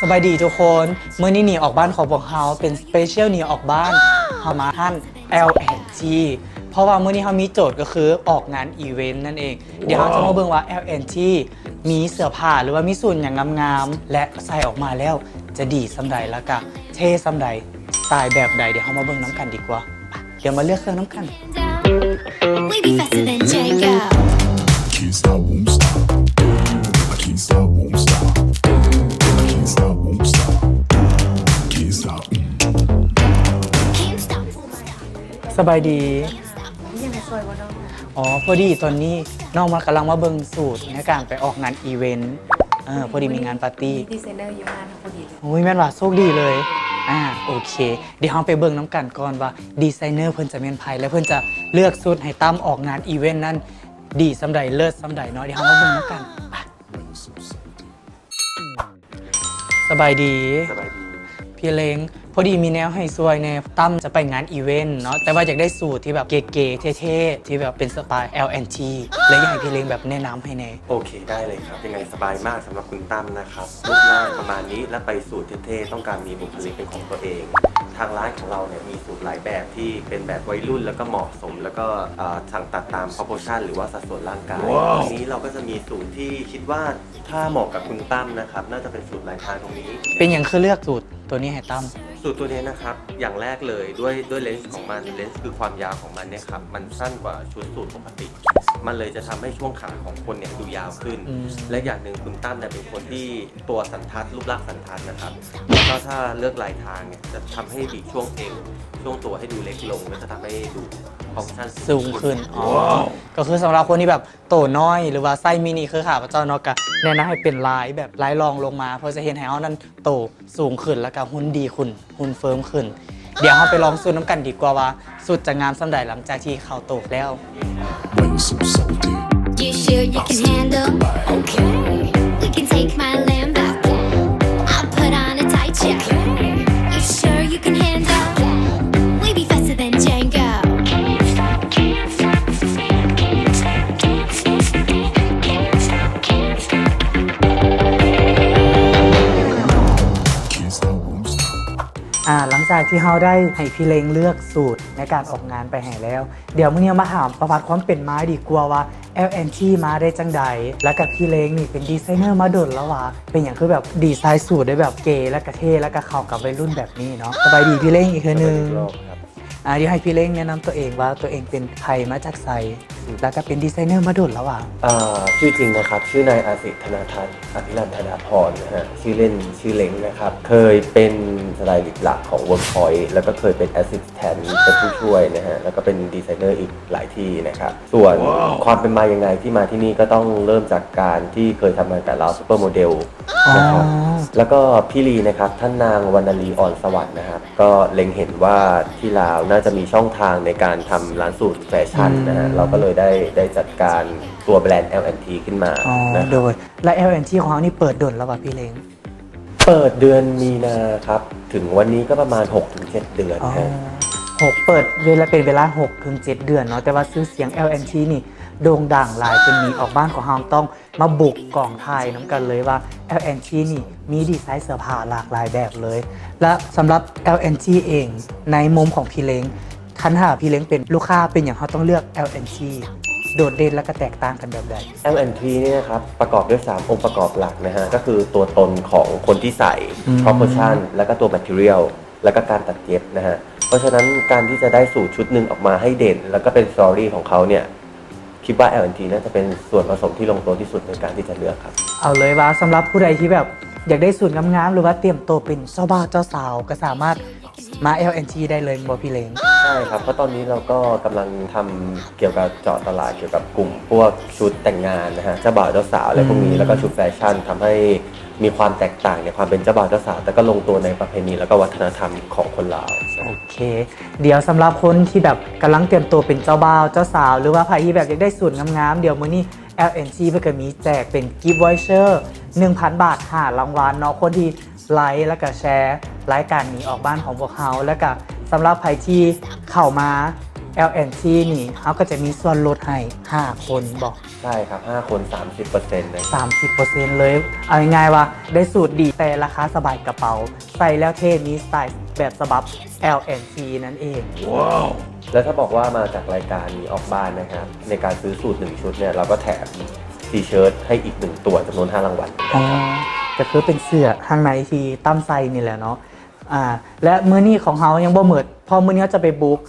ສະບາຍດີທຸກຄົນ, ມື້ນີ້ໜີອອກບ້ານຂອງພວກເຮົາເປັນ special ໜີອອກບ້ານ, ເຮົາມາຮ້ານ L and T ເພາະວ່າມື້ນີ້ເຮົາມີໂຈດກໍຄືອອກງານອີເວັນນັ້ນເອງ. ດຽວເຮົາຈະມາເບິ່ງວ່າ L and T ມີເສື້ອຜ້າ ຫຼືວ່າມີສູດຫຍັງງາມໆ ແລະ ໃສ່ອອກມາແລ້ວຈະດີສ່ຳໃດ ແລ້ວກະເທ່ສ່ຳໃດ, ສະໄຕລ໌ແບບໃດ, ດຽວເຮົາມາເບິ່ງນຳກັນດີກວ່າ. ດຽວມາເລືອກເຄື່ອງນຳກັນ. We be faster than Django. Can't stop, won't stop. I can't stop, won't stop. Can't stop, won't stop. Can't stop. Can't stop, won't stop. ສະບາຍດີ. ມີຫຍັງໃຫ້ຊ່ວຍບໍ່ນ້ອງ? ອໍ ພໍດີຕອນນີ້ນ້ອງມາກຳລັງມາເບິ່ງສູດໃນການໄປອອກງານອີເວັນ. ເອີ ພໍດີມີງານປາຕີ້. ມີດີໄຊເນີຢູ່ງານເຮົາພໍດີເລີຍ. ໂອ້ຍ ແມ່ນວ່າໂຊກດີເລີຍ. ອ່າ ໂອເຄ. ດຽວເຮົາໄປເບິ່ງນຳກັນກ່ອນວ່າດີໄຊເນີເພິ່ນຈະແມ່ນໃຜ ແລະ ເພິ່ນຈະເລືອກຊຸດໃຫ້ຕັ້ມອອກງານອີເວັນນັ້ນດີສ່ຳໃດ ເລີດສ່ຳໃດເນາະ. ດຽວເຮົາມາເບິ່ງນຳກັນ. ໄປ. ສະບາຍດີ. ສະບາຍດີ. ພີ່ເລັງ ພໍດີມີແນວໃຫ້ຊ່ວຍແດ່. ຕັ້ມຈະໄປງານອີເວັນເນາະ ແຕ່ວ່າຢາກໄດ້ສູດທີ່ແບບເກໆ ເທ່ໆ ທີ່ແບບເປັນສະໄຕລ໌ L and T ແລະ ຢາກໃຫ້ພີ່ເລັງແບບແນະນຳໃຫ້ແດ່. ໂອເຄ ໄດ້ເລີຍຄັບ. ຍັງໄງສະບາຍມາກສຳລັບຄຸນຕັ້ມນະຄັບ. ຮູບຮ່າງປະມານນີ້ ແລະ ໄປສູດເທ່ໆ ຕ້ອງການມີບຸກຄະລິກເປັນຂອງຕົວເອງ. ທາງຮ້ານຂອງເຮົາເນຍມີສູດຫຼາຍແບບທີ່ເປັນແບບໄວລຸ້ນ ແລ້ວກໍເໝາະສົມ ແລ້ວກໍ ເອີ ສັ່ງຕັດຕາມ proportion ຫຼືວ່າສັດສ່ວນຮ່າງກາຍ. ວັນນີ້ເຮົາກໍຈະມີສູດທີ່ຄິດວ່າຖ້າເໝາະກັບຄຸນຕັ້ມນະຄັບ ໜ້າຈະເປັນສູດລາຍທາງຕົງນີ້. ເປັນຫຍັງຄືເລືອກສູດຕົວນີ້ໃຫ້ຕັ້ມ? ສູດຕົວນີ້ນະຄັບ ຢ່າງແລກເລີຍ ດ້ວຍ ດ້ວຍ length ຂອງມັນ, length ຄືຄວາມຍາວຂອງມັນເນຍຄັບ ມັນສັ້ນກວ່າຊຸດສູດປົກກະຕິ. ມັນເລີຍຈະທຳໃຫ້ຊ່ວງຂາຂອງຄົນເນຍດູຍາວຂຶ້ນ ແລະ ຢ່າງໜຶ່ງຄຸນຕັ້ມເນຍເປັນຄົນທີ່ຕົວສັນທັດ ຮູບຮ່າງສັນທັດນະຄັບ ແລ້ວກໍຖ້າເລືອກລາຍທາງເນຍ ຈະທຳໃຫ້ບີບຊ່ວງເອວ ຊ່ວງຕົວໃຫ້ດູເລັກລົງ ແລ້ວຈະທຳໃຫ້ດູ proportion ສູງຂຶ້ນ. ອໍ ກໍຄືສຳລັບຄົນທີ່ແບບໂຕນ້ອຍ ຫຼືວ່າໄຊມິນິຄືຂ້າພະເຈົ້າເນາະ ກໍແນະນຳໃຫ້ເປັນລາຍແບບລາຍລອງລົງມາ ເພື່ອຈະເຮັດໃຫ້ເຮົານັ້ນໂຕສູງຂຶ້ນ ແລ້ວກໍຫຸ່ນດີຂຶ້ນ ຫຸ່ນເຟີມຂຶ້ນ. ດຽວເຮົາໄປລອງສູດນຳກັນດີກວ່າວ່າ ສູດຈະງາມສ່ຳໃດຫຼັງຈາກທີ່ເຂົ້າໂຕແລ້ວ. Why you so salty? You sure you can handle? Okay. We can take my Lambo. I'll put on a tight jacket. You sure you can handle? We be faster than Django. ອ່າ ຫຼັງຈາກທີ່ເຮົາໄດ້ໃຫ້ພີ່ເລັງເລືອກສູດໃນການອອກງານໄປໃຫ້ແລ້ວ, ດຽວມື້ນີ້ເຮົາມາຖາມປະຫວັດຄວາມເປັນມາດີກວ່າວ່າ LNT ມາໄດ້ຈັ່ງໃດ? ແລ້ວກໍພີ່ເລັງນີ້ເປັນດີໄຊເນີມາດົນແລ້ວຫວາ? ເປັນຫຍັງຄືແບບດີໄຊສູດໄດ້ແບບເກ ແລ້ວກໍເທ່ ແລ້ວກໍເຂົ້າກັບໄວລຸ້ນແບບນີ້ເນາະ? ສະບາຍດີພີ່ເລັງອີກເທື່ອໜຶ່ງ. ສະບາຍດີອີກຮອບ. ອ່າ ດຽວໃຫ້ພີ່ເລັງແນະນຳຕົວເອງວ່າຕົວເອງເປັນໃຜ ມາຈາກໃສ ແລ້ວກໍເປັນດີໄຊເນີມາດົນແລ້ວຫວາ? ເອີ ຊື່ຈິງນະຄັບ ຊື່ນາຍ ອາສິດ ທະນະທັດ ອະພິລັນທະນາພອນນະຮະ ຊື່ເລ່ນຊື່ເລັງນະຄັບ ເຄີຍເປັນສະໄຕລິສຫຼັກຂອງ Workpoint ແລ້ວກໍເຄີຍເປັນ Assistant ເປັນຜູ້ຊ່ວຍນະຮະ ແລ້ວກໍເປັນດີໄຊເນີອີກຫຼາຍທີ່ນະຄັບ. ສ່ວນຄວາມເປັນມາຍັງໄງທີ່ມາທີ່ນີ້ ກໍຕ້ອງເລີ່ມຈາກການທີ່ເຄີຍທຳງານກັບລາວ Supermodel ນະຄັບ ແລ້ວກໍພີ່ລີນະຄັບ ທ່ານນາງ ວັນນະລີ ອອນສະຫວັດນະຄັບ ກໍເລັງເຫັນວ່າທີ່ລາວໜ້າຈະມີຊ່ອງທາງໃນການທຳຮ້ານສູດແຟຊັ່ນນະຮະ ເຮົາກໍເລີຍໄດ້ ໄດ້ຈັດການຕົວແບຣນ LNT ຂຶ້ນມາ. ອໍ ນະ ໂດຍ ແລະ LNT ຂອງເຮົານີ້ເປີດດົນແລ້ວຫວາພີ່ເລັງ? ເປີດເດືອນມີນາຄັບ ເຖິງວັນນີ້ກໍປະມານຫົກເຖິງເຈັດເດືອນ. ອໍ ຫົກ ເປີດເວລາ ເປັນເວລາຫົກເຖິງເຈັດເດືອນເນາະ ແຕ່ວ່າຊື່ສຽງ LNT ນີ້ໂດ່ງດັງຫຼາຍ ຈົນມີອອກບ້ານຂອງເຮົາຕ້ອງ ມາບຸກກອງຖ່າຍນຳກັນເລີຍວ່າ LNT ນີ້ມີດີໄຊເສື້ອຜ້າຫຼາກຫຼາຍແບບເລີຍ. ແລະ ສຳລັບ LNT ເອງ ໃນມຸມຂອງພີ່ເລັງ ຄັນຖ້າພີ່ເລັງເປັນລູກຄ້າ ເປັນຫຍັງເຮົາຕ້ອງເລືອກ LNT ໂດດເດັ່ນ ແລະ ກໍແຕກຕ່າງກັນແບບໃດ? LNT ນີ້ນະຄັບ ປະກອບດ້ວຍສາມອົງປະກອບຫຼັກນະຮະ ກໍຄືຕົວຕົນຂອງຄົນທີ່ໃສ່ proportion ແລ້ວກໍຕົວ material ແລ້ວກໍການຕັດເຢັບນະຮະ. ເພາະສະນັ້ນ ການທີ່ຈະໄດ້ສູດຊຸດໜຶ່ງອອກມາໃຫ້ເດັ່ນ ແລ້ວກໍເປັນ story ຂອງເຂົາເນຍ ຄິດວ່າ LNT ໜ້າຈະເປັນສ່ວນປະສົມທີ່ລົງຕົວທີ່ສຸດໃນການທີ່ຈະເລືອກຄັບ. ເອົາເລີຍວ່າ ສຳລັບຜູ້ໃດທີ່ແບບຢາກໄດ້ສູດງາມໆ ຫຼືວ່າຕຽມໂຕເປັນເຈົ້າບ່າວເຈົ້າສາວ ກໍສາມາດມາ LNT ໄດ້ເລີຍແມ່ນບໍ່ພີ່ເລັງ? ໃຊ່ຄັບ ເພາະຕອນນີ້ເຮົາກໍກຳລັງທຳກ່ຽວກັບເຈາະຕະຫຼາດກ່ຽວກັບກຸ່ມພວກຊຸດແຕ່ງງານນະຮະ ເຈົ້າບ່າວເຈົ້າສາວ ແລະ ພວກນີ້ ແລ້ວກໍຊຸດແຟຊັ່ນ ທຳໃຫ້ ມີຄວາມແຕກຕ່າງໃນຄວາມເປັນເຈົ້າບ່າວເຈົ້າສາວ ແຕ່ກໍລົງຕົວໃນປະເພນີ ແລ້ວກໍວັດທະນະທຳຂອງຄົນລາວ. ໂອເຄ ດຽວສຳລັບຄົນທີ່ແບບກຳລັງຕຽມໂຕເປັນເຈົ້າບ່າວເຈົ້າສາວ ຫຼືວ່າໃຜທີ່ແບບຢາກໄດ້ສູດງາມໆ ດຽວມື້ນີ້ LNT ເພິ່ນກໍມີແຈກເປັນ gift voucher ໜຶ່ງພັນບາດ ຫ້າລາງວັນເນາະ ຄົນທີ່ໄລ ແລ້ວກໍແຊລາຍການໜີອອກບ້ານຂອງພວກເຮົາ. ແລ້ວກໍສຳລັບໃຜທີ່ເຂົ້າມາ ແອລແອນທີ ນີ້ ເຮົາກໍຈະມີສ່ວນລົດໃຫ້ຫ້າຄົນບໍ? ໃຊ່ຄັບ ຫ້າຄົນ ສາມສິບເປີເຊັນເລີຍ. ສາມສິບເປີເຊັນເລີຍ. ເອົາງ່າຍໆວ່າໄດ້ສູດດີ ແຕ່ລາຄາສະບາຍກະເປົາ ໃສ່ແລ້ວເທ່ ມີສະໄຕລ໌ແບບສະບັບ ແອລແອນທີ ນັ້ນເອງ. ວ້າວ! ແລ້ວຖ້າບອກວ່າມາຈາກລາຍການໜີອອກບ້ານນະຄັບ ໃນການຊື້ສູດໜຶ່ງຊຸດເນ່ຍ ເຮົາກໍແຖມ T-shirt ໃຫ້ອີກໜຶ່ງຕົວ ຈຳນວນຫ້າລາງວັນ. ອໍ ກໍຄືເປັນເສື້ອຂ້າງໃນທີ່ຕັ້ມໃສ່ນີ້ແຫຼະເນາະ. ອ່າ ແລະ ມື້ນີ້ຂອງເຮົາຍັງບໍ່ໝົດ ເພາະມື້ນີ້ເຮົາຈະໄປບຸກ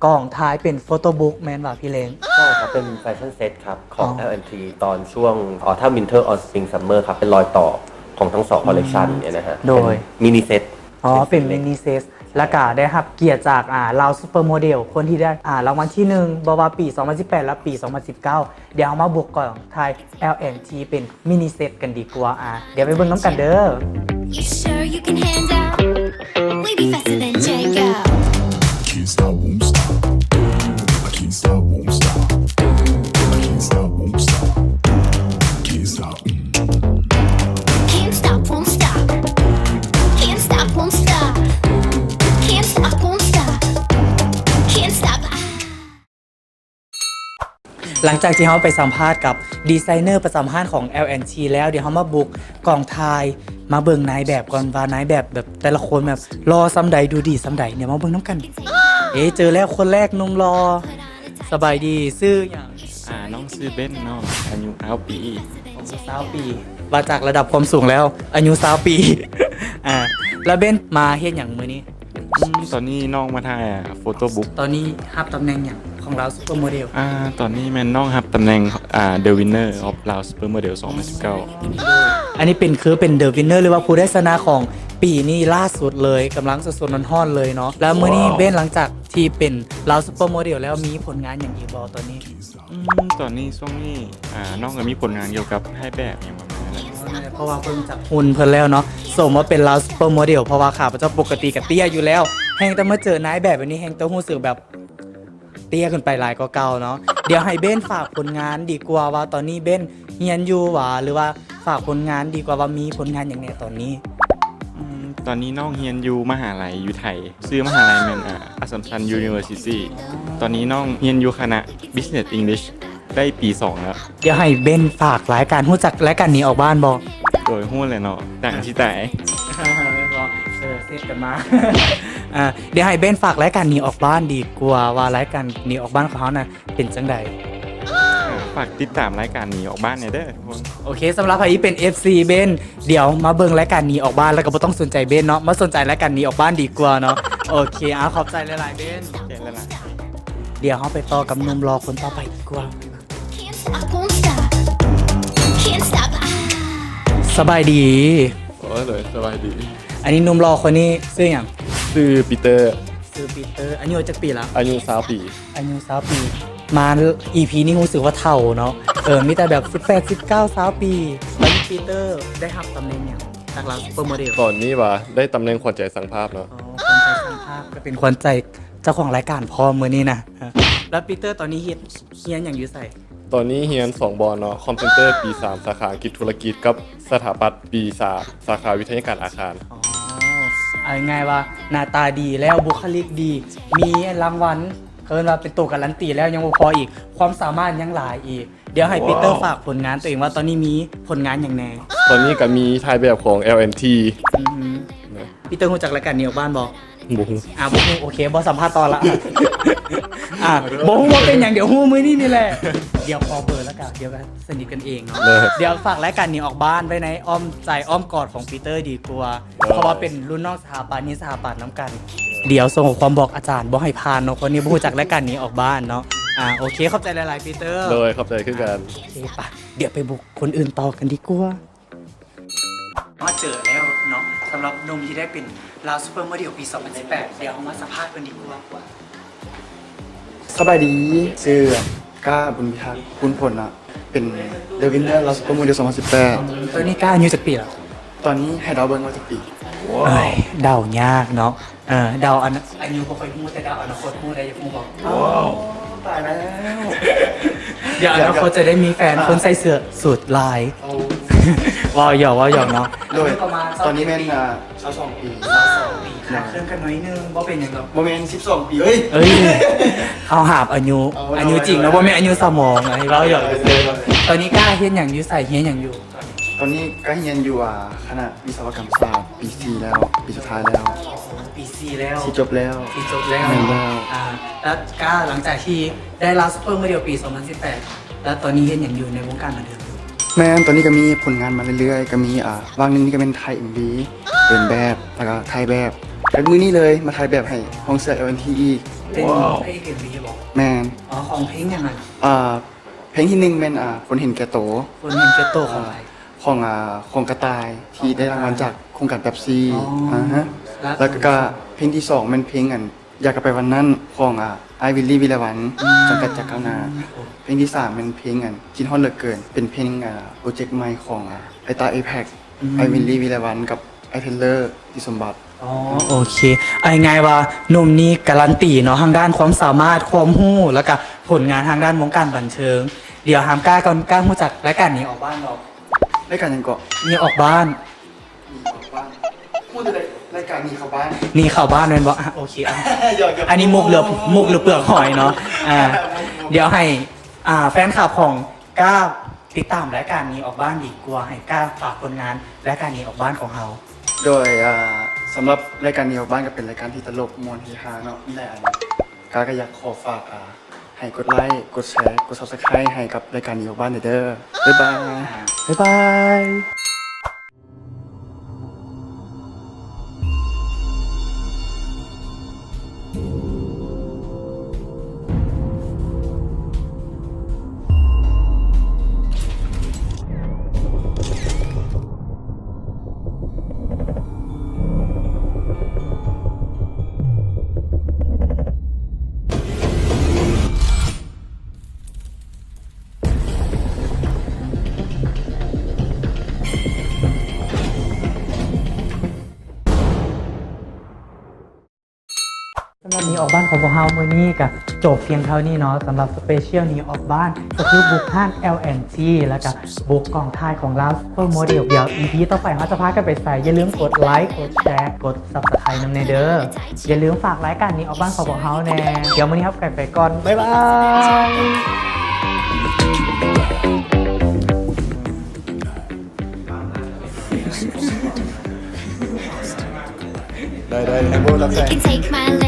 ກອງຖ່າຍເປັນໂຟໂຕ້ບຸກ ແມ່ນບໍ່ພີ່ເລ້ງ? ໃຊ່ຄັບ ເປັນແຟຊັນເຊັດຄັບ ຂອງ ອໍ ແອລແອນທີ ຕອນຊ່ວງ Autumn Winter on Spring Summer ຄັບ ເປັນລອຍຕໍ່ຂອງທັງສອງ ອືມ collection ເນ່ຍນະຮະ ໂດຍ ເປັນມິນິເຊັດ. ອໍ ເປັນມິນິເຊັດ ແລ້ວກະໄດ້ຮັບກຽດຈາກ ອ່າ ລາວຊຸບເປີໂມເດວ ຄົນທີ່ໄດ້ ອ່າ ລາງວັນທີໜຶ່ງ ບໍ່ວ່າປີສອງພັນສິບແປດ ແລະ ປີສອງພັນສິບເກົ້າ. ດຽວເຮົາມາບຸກກອງຖ່າຍ ແອລແອນທີ ເປັນມິນິເຊັດກັນດີກວ່າ. ອ່າ ດຽວໄປເບິ່ງນຳກັນເດີ. You sure you can handle? We be faster than Jacob. Can't stop, won't stop. I can't stop, won't stop. I can't stop, won't stop. Can't stop. Can't stop, won't stop. Can't stop, won't stop. Can't stop, won't stop. Can't stop. ຫຼັງຈາກທີ່ເຮົາໄປສຳພາດກັບດີໄຊເນີປະຈຳຮ້ານຂອງ ແອລແອນທີ ແລ້ວ, ດຽວເຮົາມາບຸກກອງຖ່າຍ ມາເບິ່ງນາຍແບບກ່ອນວ່ານາຍແບບ ແບບແຕ່ລະຄົນແບບຫຼໍ່ສ່ຳໃດ ດູດີສ່ຳໃດ. ດຽວມາເບິ່ງນຳກັນ. ເອ ເຈີແລ້ວຄົນແລກ ໜຸ່ມຫຼໍ່. ສະບາຍດີ ຊື່ຫຍັງ? ອ່າ ນ້ອງຊື່ເບັນເນາະ ອາຍຸຊາວປີ. ໂອ້ ຊາວປີ ວ່າຈາກລະດັບຄວາມສູງແລ້ວ ອາຍຸຊາວປີ. ອ່າ ແລ້ວເບັນມາເຮັດຫຍັງມື້ນີ້? ອືມ ຕອນນີ້ນ້ອງມາຖ່າຍ ອ່າ ໂຟໂຕ້ບຸກ. ຕອນນີ້ຮັບຕຳແໜ່ງຫຍັງຂອງລາວຊຸບເປີໂມເດວ? ອ່າ ຕອນນີ້ແມ່ນນ້ອງຮັບຕຳແໜ່ງ ອ່າ The Winner of Lao Super Model ສອງພັນສິບເກົ້າ. ອັນນີ້ເປັນ ຄືເປັນ The Winner ຫຼືວ່າຜູ້ໄດ້ຊະນະຂອງປີນີ້ລ່າສຸດເລີຍ ກຳລັງສົດໆຮ້ອນໆເລີຍເນາະ. ແລ້ວມື້ນີ້ ວ້າວ ເບັນ ຫຼັງຈາກທີ່ເປັນລາວຊຸບເປີໂມເດວແລ້ວ ມີຜົນງານຫຍັງອີກບໍ່ຕອນນີ້? ອືມ ຕອນນີ້ ຊ່ວງນີ້ ອ່າ ນ້ອງກໍມີຜົນງານກ່ຽວກັບຖ່າຍແບບຫຍັງປະມານນັ້ນແຫຼະ. ເພາະວ່າເບິ່ງຈາກຫຸ່ນເພິ່ນແລ້ວເນາະ ສົມວ່າເປັນລາວຊຸບເປີໂມເດວ ເພາະວ່າຂ້າພະເຈົ້າປົກກະຕິກະເຕ້ຍຢູ່ແລ້ວ ແຮ່ງແຕ່ມາເຈີນາຍແບບແບບນີ້ ແຮ່ງແຕ່ຮູ້ສຶກແບບເຕ້ຍຂຶ້ນໄປຫຼາຍກວ່າເກົ່າເນາະ. ດຽວໃຫ້ເບັນຝາກຜົນງານດີກວ່າ ວ່າຕອນນີ້ເບັນຮຽນຢູ່ຫວາ ຫຼືວ່າຝາກຜົນງານດີກວ່າ ວ່າມີຜົນງານຫຍັງແດ່ຕອນນີ້? ອືມ ຕອນນີ້ນ້ອງຮຽນຢູ່ມະຫາໄລຢູ່ໄທ ຊື່ມະຫາໄລແມ່ນ ອ່າ Assumption University. ຕອນນີ້ນ້ອງຮຽນຢູ່ຄະນະ Business English ໄດ້ປີສອງແລ້ວ. ດຽວໃຫ້ເບັນຝາກລາຍການ ຮູ້ຈັກລາຍການໜີອອກບ້ານບໍ່? ໂດຍ ຮູ້ແຫຼະເນາະ ດັງຊິຕາຍ. ແມ່ນບໍ່? ເອີ ເຊັດກັນມາ. ອ່າ ດຽວໃຫ້ເບັນຝາກລາຍການໜີອອກບ້ານດີກວ່າ ວ່າລາຍການໜີອອກບ້ານຂອງເຮົານະເປັນຈັ່ງໃດ? ອ່າ ຝາກຕິດຕາມລາຍການໜີອອກບ້ານແດ່ເດີທຸກຄົນ. ໂອເຄ ສຳລັບໃຜທີ່ເປັນ ເອັຟຊີ ເບັນ ດຽວມາເບິ່ງລາຍການໜີອອກບ້ານ ແລ້ວກໍບໍ່ຕ້ອງສົນໃຈເບັນເນາະ ມາສົນໃຈລາຍການໜີອອກບ້ານດີກວ່າເນາະ. ໂອເຄ ອ່າ ຂອບໃຈຫຼາຍໆ ເບັນ. ຂອບໃຈຫຼາຍໆ. ດຽວເຮົາໄປຕໍ່ກັບໜຸ່ມຫຼໍ່ຄົນຕໍ່ໄປດີກວ່າ. Can't stop, won't stop. Can't stop. ສະບາຍດີ. ໂອ້ຍ ໂດຍ ສະບາຍດີ. ອັນນີ້ໜຸ່ມຫຼໍ່ຄົນນີ້ຊື່ຫຍັງ? ຊື່ປີເຕີ. ຊື່ປີເຕີ. ອາຍຸຈັກປີລະ? ອາຍຸຊາວປີ. ອາຍຸຊາວປີ. ມາ ອີພີ ນີ້ຮູ້ສຶກວ່າເຖົ້າເນາະ. ເອີ ມີແຕ່ແບບສິບແປດ ສິບເກົ້າ ຊາວປີ. ແລ້ວປີເຕີໄດ້ຮັບຕຳແໜ່ງຫຍັງຈາກລາວຊຸບເປີໂມເດວ? ຕອນນີ້ຫວາ ໄດ້ຕຳແໜ່ງຂວັນໃຈຊ່າງພາບເນາະ. ອໍ ຂວັນໃຈຊ່າງພາບ ກໍເປັນຂວັນໃຈເຈົ້າຂອງລາຍການພ້ອມມື້ນີ້ນະ. ແລ້ວປີເຕີຕອນນີ້ເຮັດ ຮຽນຫຍັງຢູ່ໃສ? ຕອນນີ້ຮຽນສອງບ່ອນເນາະ ຄອມເຊັນເຕີປີສາມ ສາຂາອັງກິດທຸລະກິດ ກັບສະຖາປັດປີສາມ ສາຂາວິທະຍາການອາຄານ. ອໍ ເອົາງ່າຍໆວ່າໜ້າຕາດີແລ້ວ ບຸກຄະລິກດີ ມີລາງວັນ ເອີ້ນວ່າເປັນໂຕກາລັນຕີແລ້ວ ຍັງບໍ່ພໍອີກ ຄວາມສາມາດຍັງຫຼາຍອີກ. ດຽວໃຫ້ປີເຕີຝາກຜົນງານຕົວເອງວ່າຕອນນີ້ມີຜົນງານຫຍັງແດ່? ຕອນນີ້ກໍມີຖ່າຍແບບຂອງ ແອລແອນທີ. ອືຮຶ ປີເຕີຮູ້ຈັກລາຍການໜີອອກບ້ານບໍ່? ບໍ່ຮູ້. ອ່າ ບໍ່ຮູ້ ໂອເຄ ບໍ່ສຳພາດຕໍ່ລະ. ອ່າ ບໍ່ຮູ້ວ່າເປັນຫຍັງ ດຽວຮູ້ມື້ນີ້ນີ້ແຫຼະ. ດຽວຂໍເບີແລ້ວກະ ດຽວກະສະໜິດກັນເອງເນາະ. ດຽວຝາກລາຍການໜີອອກບ້ານໄວ້ໃນອ້ອມໃຈອ້ອມກອດຂອງປີເຕີດີກວ່າ ເພາະວ່າເປັນລຸ້ນນ້ອງສະຖາປັດ ຮຽນສະຖາປັດນຳກັນ. ດຽວສົ່ງຂໍ້ຄວາມບອກອາຈານ ບໍ່ໃຫ້ຜ່ານເນາະ ຄົນນີ້ບໍ່ຮູ້ຈັກລາຍການໜີອອກບ້ານເນາະ. ອ່າ ໂອເຄ ຂອບໃຈຫຼາຍໆ ປີເຕີ. ໂດຍ ຂອບໃຈຄືກັນ. ໂອເຄ ໄປ ດຽວໄປບຸກຄົນອື່ນຕໍ່ກັນດີກວ່າ. ມາເຈີແລ້ວເນາະ ສຳລັບໜຸ່ມທີ່ໄດ້ເປັນລາວຊຸບເປີໂມເດວປີສອງພັນສິບແປດ ດຽວເຮົາມາສຳພາດເພິ່ນດີກວ່າ. ສະບາຍດີ ຊື່ກ້າ ບຸນພິທັກ ຄຸນພົນເນາະ ເປັນ The Winner ລາວຊຸບເປີໂມເດວສອງພັນສິບແປດ. ຕອນນີ້ກ້າອາຍຸຈັກປີລະ? ຕອນນີ້ໃຫ້ເດົາເບິ່ງວ່າຈັກປີ? ເອີຍ ເດົາຍາກເນາະ. ເອີ ເດົາອາຍຸ ອາຍຸບໍ່ຄ່ອຍຮູ້ ແຕ່ເດົາອະນາຄົດຮູ້ໄດ້ ຢາກຮູ້ບໍ່? ຕາຍແລ້ວ ດຽວອະນາຄົດຈະໄດ້ມີແຟນ ອ່າ ຄົນໃສ່ເສື້ອສູດລາຍ. ໂອ້ ເວົ້າຫຍອກ ເວົ້າຫຍອກເນາະ. ໂດຍ ອາຍຸປະມານ ຕອນນີ້ແມ່ນ ຊາວສອງປີ ອ່າ ຊາວສອງປີ ຂາດເຄື່ອງກັນໜ້ອຍໜຶ່ງ ບໍ່ເປັນຫຍັງດອກ. ບໍ່ແມ່ນ ສິບສອງປີ ເອີຍ ເອີຍ ເຮົາຫາບອາຍຸ ອາຍຸຈິງເນາະ ບໍ່ແມ່ນອາຍຸສະໝອງ ອັນນີ້ເວົ້າຫຍອກຊື່ໆ. ຕອນນີ້ກ້າເຮັດຫຍັງຢູ່ໃສ? ຮຽນຫຍັງຢູ່? ຕອນນີ້ກ້າຮຽນຢູ່ ອ່າ ຄະນະວິສະວະກຳສາດ ປີສີ່ແລ້ວ ປີສຸດທ້າຍແລ້ວ. ອໍ ປີສີ່ແລ້ວ ຊິຈົບແລ້ວ ຊິຈົບແລ້ວ. ແມ່ນແລ້ວ. ອ່າ ແລ້ວກ້າ ຫຼັງຈາກທີ່ໄດ້ລາວຊຸບເປີໂມເດວປີສອງພັນສິບແປດ ແລ້ວຕອນນີ້ເຮັດຫຍັງຢູ່ໃນວົງການບັນເທີງ? ແມ່ນ ຕອນນີ້ກໍມີຜົນງານມາເລື້ອຍໆ ກໍມີ ອ່າ ວ່າງໜຶ່ງນີ້ກໍແມ່ນຖ່າຍເອັມວີ ເດີນແບບ ແລ້ວກໍຖ່າຍແບບ ແລ້ວມື້ນີ້ເລີຍມາຖ່າຍແບບໃຫ້ຫ້ອງເສື້ອ ແອລ ແອນ ທີ ອີກ. ເປັນພະເອກເອັມວີບໍ? ແມ່ນ. ອໍ ຂອງເພງຫຍັງຫັ້ນ? ອ່າ ເພງທີໜຶ່ງແມ່ນ ອ່າ ຄົນເຫັນແກ່ໂຕ. ຄົນເຫັນແກ່ໂຕຂອງໃຜ? ຂອງ ອ່າ ຂອງກະຕ່າຍ ທີ່ໄດ້ລາງວັນຈາກໂຄງການເປັບຊີ. ອໍ ອາຮະ ແລ້ວ ແລ້ວກໍເພງທີສອງແມ່ນເພງ ອັນ ຢາກກັບໄປວັນນັ້ນ ຂອງ ອ່າ ອ້າຍ ວິນລີ ວິລະວັນ ອືມ ສັງກັດຈາກກ້າວໜ້າ. ໂອ້ ເພງທີສາມແມ່ນເພງ ອັນ ຄິດຮອດເຫຼືອເກີນ ເປັນເພງ ອ່າ ໂປຣເຈັກໃໝ່ຂອງ ອ່າ ໄອຕ້າ ເອເພັກ ອືມ ອ້າຍ ວິນລີ ວິລະວັນ ກັບອ້າຍ ເທເລີ ຕິສົມບັດ. ອໍ ໂອເຄ ເອົາງ່າຍໆວ່າໜຸ່ມນີ້ກາຣັນຕີເນາະ ທາງດ້ານຄວາມສາມາດ ຄວາມຮູ້ ແລ້ວກະຜົນງານທາງດ້ານວົງການບັນເທີງ. ດຽວຖາມກ້າກ່ອນ ກ້າຮູ້ຈັກລາຍການໜີອອກບ້ານບໍ່? ລາຍການຫຍັງເກາະ? ໜີອອກບ້ານ. ໜີອອກບ້ານ ຮູ້ແຕ່ລາຍການໜີເຂົ້າບ້ານ. ໜີເຂົ້າບ້ານແມ່ນບໍ່? ອ່ະ ໂອເຄ ອ່ະ ຫຍອກໆ ອັນນີ້ມຸກຫຼື ມຸກຫຼືເປືອກຫອຍເນາະ. ອ່າ ດຽວໃຫ້ ອ່າ ແຟນຄລັບຂອງກ້າຕິດຕາມລາຍການໜີອອກບ້ານດີກວ່າ ໃຫ້ກ້າຝາກຜົນງານລາຍການໜີອອກບ້ານຂອງເຮົາ. ໂດຍ ອ່າ ສຳລັບລາຍການໜີອອກບ້ານກໍເປັນລາຍການທີ່ຕະຫຼົກມ່ວນເຮຮາເນາະ ມີຫຼາຍອັນ. ກ້າກໍຢາກຂໍຝາກ ອ່າ ໃຫ້ກົດໄລ ກົດແຊ ກົດ Subscribe ໃຫ້ກັບລາຍການໜີອອກບ້ານແດ່ເດີ. ບາຍບາຍ ບາຍບາຍ. ສຳລັບໜີອອກບ້ານຂອງພວກເຮົາມື້ນີ້ກະຈົບພຽງເທົ່ານີ້ເນາະ. ສຳລັບ Special ໜີອອກບ້ານ ກໍຄືບຸກຮ້ານ ແອລ ແອນ ທີ ແລ້ວກະບຸກກອງຖ່າຍຂອງລາວ Supermodel. ດຽວ ອີ ພີ ຕໍ່ໄປເຮົາຈະພາກັນໄປໃສ? ຢ່າລືມກົດໄລ ກົດແຊ ກົດ Subscribe ນຳແດ່ເດີ. ຢ່າລືມຝາກລາຍການໜີອອກບ້ານຂອງພວກເຮົາແດ່. ດຽວມື້ນີ້ເຮົາໄປ ໄປກ່ອນ ບາຍບາຍ. ໄດ້ໆ ໃຫ້ໂບຕັດແສງ.